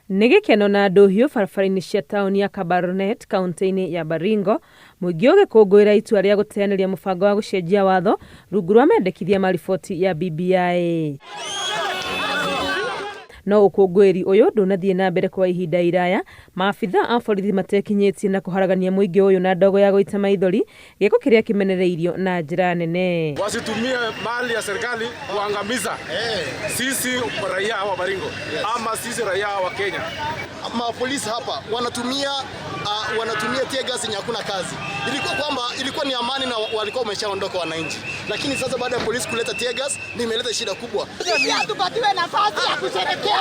Nĩ gĩkeno na ndũhiũ barabara-inĩ cia taũni ya Kabarnet kaunti-inĩ ya Baringo, mũingĩ ũgĩkũngũĩra itua rĩa gũteanĩria mũbango wa gũcenjia watho rungu rwa mendekithia ma riboti ya BBI. No ũkũngũĩri ũyũ ndũnathiĩ na mbere kwa ihinda iraya, maabitha a borithi matekinyĩtie na kũharagania mũingĩ ũyũ na ndogo ya gũita maithori, gĩko kĩrĩa kĩmenereirio na njĩra nene. Wasitumie mali ya serikali kuangamiza sisi raia wa Baringo ama sisi raia wa Kenya. Mapolisi hapa wanatumia tear gas yenye hakuna kazi. Ilikuwa kwamba ilikuwa ni amani na walikuwa wameshaondoka wananchi, lakini sasa baada ya polisi kuleta tear gas ndio imeleta shida kubwa. Pia tupatiwe nafasi ya kusherekea.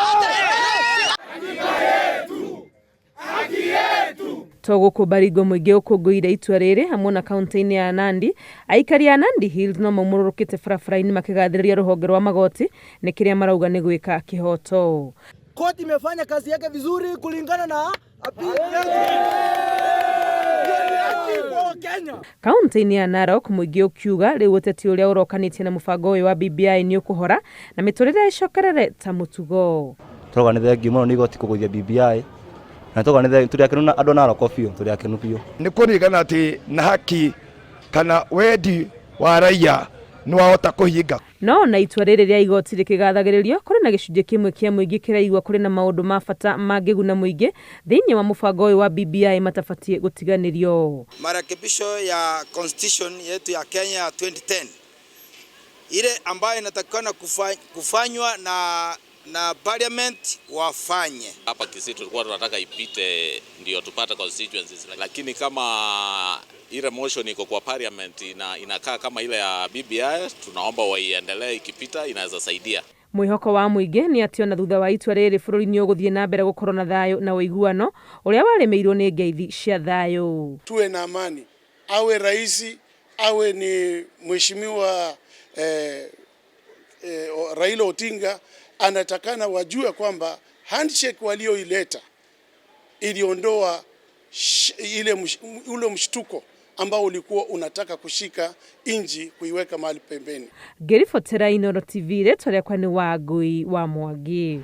To gũkũ Baringo mũingĩ ũkũngũĩire itua rĩrĩ hamwe na kaunti-inĩ ya Nandi. Aikari a Nandi Hills no maumũrũrũkĩte barabara-inĩ makĩgathĩrĩria rũhonge rwa magoti nĩ kĩrĩa marauga nĩ gwĩka kĩhoto. Koti imefanya kazi yake vizuri kulingana na appeal yetu. Hiyo ni haki kwa Wakenya. Kaunti-inĩ ya Narok mũingĩ ũkiuga rĩu ũteti ũrĩa ũrokanĩtie na mũbango ũyũ wa BBI nĩ ũkũhora na mĩtũrĩre ĩcokerere ta mũtugo. Tũrauga nĩ thengiũ mũno nĩ igoti kũgũithia BBI na tũrauga nĩ tũrĩ akenu na andũ a Narok biũ, tũrĩ akenu biũ. Nĩ kũringana atĩ na haki kana wendi wa raia nĩ wahota kũhinga. No na itua rĩrĩ rĩa igoti rĩkĩgathagĩrĩrio, kũrĩ na gĩcunjĩ kĩmwe kĩa mũingĩ kĩraigua kũrĩ na maũndũ ma bata mangĩguna mũingĩ thĩinĩ wa mũbango ũyũ wa BBI matabatiĩ gũtiganĩrio. Marekebisho ya constitution yetu ya Kenya ya 2010 ile ambayo inatakikana kufanywa na parliament wafanye. Hapa Kisii tulikuwa tunataka ipite ndio tupate constituencies, lakini kama ile motion iko kwa parliament inakaa kama ile ya BBI, tunaomba waiendelee, ikipita inaweza saidia. Mwĩhoko wa mũingĩ nĩ atĩ ona thutha wa itua rĩrĩ bũrũri nĩ ũgũthiĩ na mbere gũkorwo na thayũ na ũiguano ũrĩa warĩmĩirwo nĩ ngeithi cia thayũ. Tuwe na amani, awe rais awe ni mheshimiwa Raila Odinga, anatakana wajue kwamba handshake walioileta iliondoa ule mshtuko ambao ulikuwa unataka kushika inji kuiweka mahali pembeni. Ngĩribotera Inooro TV, rĩtwa rĩakwa nĩ Wangui wa Mwangi.